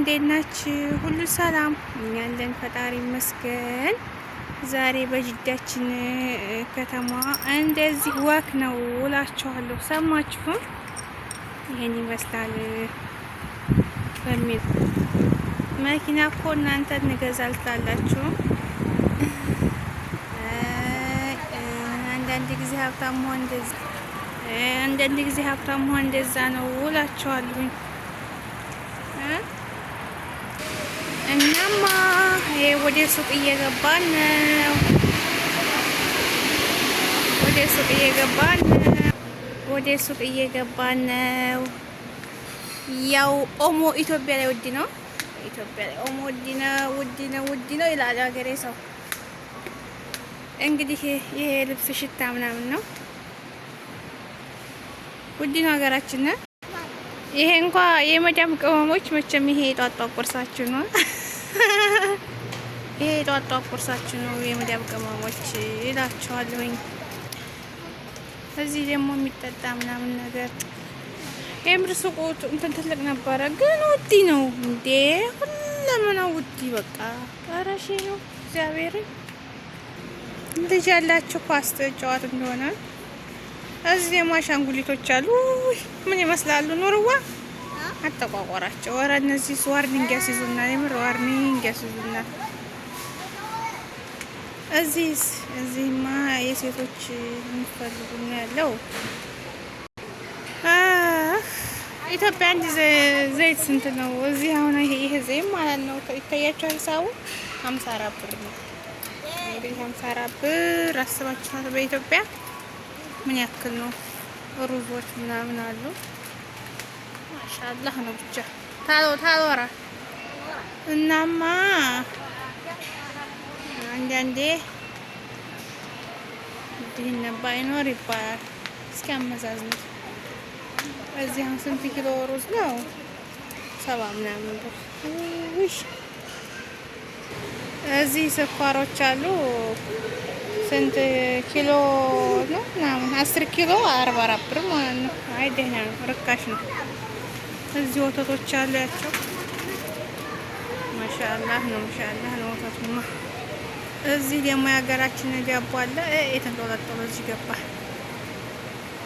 እንዴት ናችሁ? ሁሉ ሰላም? እኛ አለን፣ ፈጣሪ ይመስገን። ዛሬ በጅዳችን ከተማ እንደዚህ walk ነው እላችኋለሁ። ሰማችሁም? ይሄን ይመስላል በሚል መኪና እኮ እናንተ እንገዛልታላችሁ። አንዳንድ ጊዜ ሀብታም መሆን እንደዛ አንዳንድ ጊዜ ሀብታም መሆን እንደዛ ነው እላችኋለሁኝ። እናማ ይሄ ወደ ሱቅ እየገባን ነው። ወደ ሱቅ እየገባን ነው። ወደ ሱቅ እየገባን ነው። ያው ኦሞ ኢትዮጵያ ላይ ውድ ነው። ኢትዮጵያ ላይ ኦሞ ውድ ነው፣ ውድ ነው፣ ውድ ነው ይላል ሀገሬ ሰው። እንግዲህ ይሄ ልብስ ሽታ ምናምን ነው። ውድ ነው ሀገራችን። ይሄ እንኳ የመዳም ቅመሞች መቼም ይሄ የጧጧ ቁርሳችሁ ነው። ይሄ የጧጧ ቁርሳችሁ ነው የመዳም ቅመሞች እላችኋለሁኝ። እዚህ ደግሞ የሚጠጣ ምናምን ነገር የምር ሱቁ እንትን ትልቅ ነበረ፣ ግን ውድ ነው እንዴ! ሁለመናው ውድ በቃ ኧረ ሺ ነው። እግዚአብሔርን ልጅ ያላችሁ ኳስ ጨዋት እንደሆነ እዚህ ደግሞ አሻንጉሊቶች አሉ። ምን ይመስላሉ? ኑርዋ አጠቋቆራቸው። ኧረ እነዚህ warning ያስይዙናል። የምር warning ያስይዙናል። እዚህ እዚህማ የሴቶች የሚፈልጉ ነው ያለው። ኢትዮጵያ አንድ ዘይት ስንት ነው? እዚህ አሁን ይሄ ዘይት ማለት ነው ይታያችኋል። ሂሳቡ 54 ብር ነው። እንግዲህ 54 ብር አስባችኋል በኢትዮጵያ ምን ያክል ነው? ሩዞች ምናምን አሉ። ማሻአላህ ነው ብቻ ታሎ ታሎራ እናማ አንዳንዴ ድህነት ባይኖር ይባላል። እስኪ አመዛዝኑት። እዚህ አሁን ስንት ኪሎ ሩዝ ነው? 70 ምናምን ብር። ውይ እዚህ ስኳሮች አሉ። ስንት ኪሎ ነው ምናምን? 10 ኪሎ 44 ብር ማለት ነው። አይ ደህና ነው፣ ርካሽ ነው። እዚህ ወተቶች አሉ ያቸው። ማሻአላህ ነው፣ ማሻአላህ ነው ወተቱማ። እዚህ ደግሞ የሀገራችን ዳቦ አለ። የተንጠለጠለ እዚህ ገባ።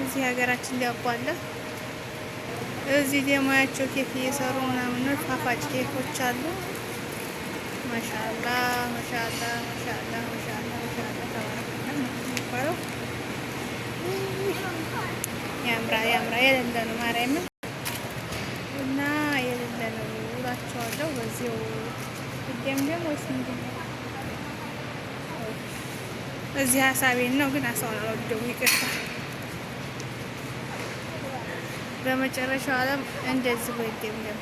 እዚህ የሀገራችን ዳቦ አለ። እዚህ ደግሞ ያቸው ኬክ እየሰሩ ምናምን ነው። ጣፋጭ ኬኮች አሉ። ማሻአላህ ማሻአላህ ማሻአላህ ማሻአላህ ማሻአላህ ተባረከ ነው የሚባለው። ያምራ ያምራ የሌለ ነው ማርያምን እና የሌለ ነው እላቸዋለሁ። በዚሁ ደምደም ወይስ ምንድን ነው? እዚህ ሀሳቤን ነው ግን አሳውን አልወደውም፣ ይቅርታ። በመጨረሻው ዓለም እንደዚህ ወይ ደምደም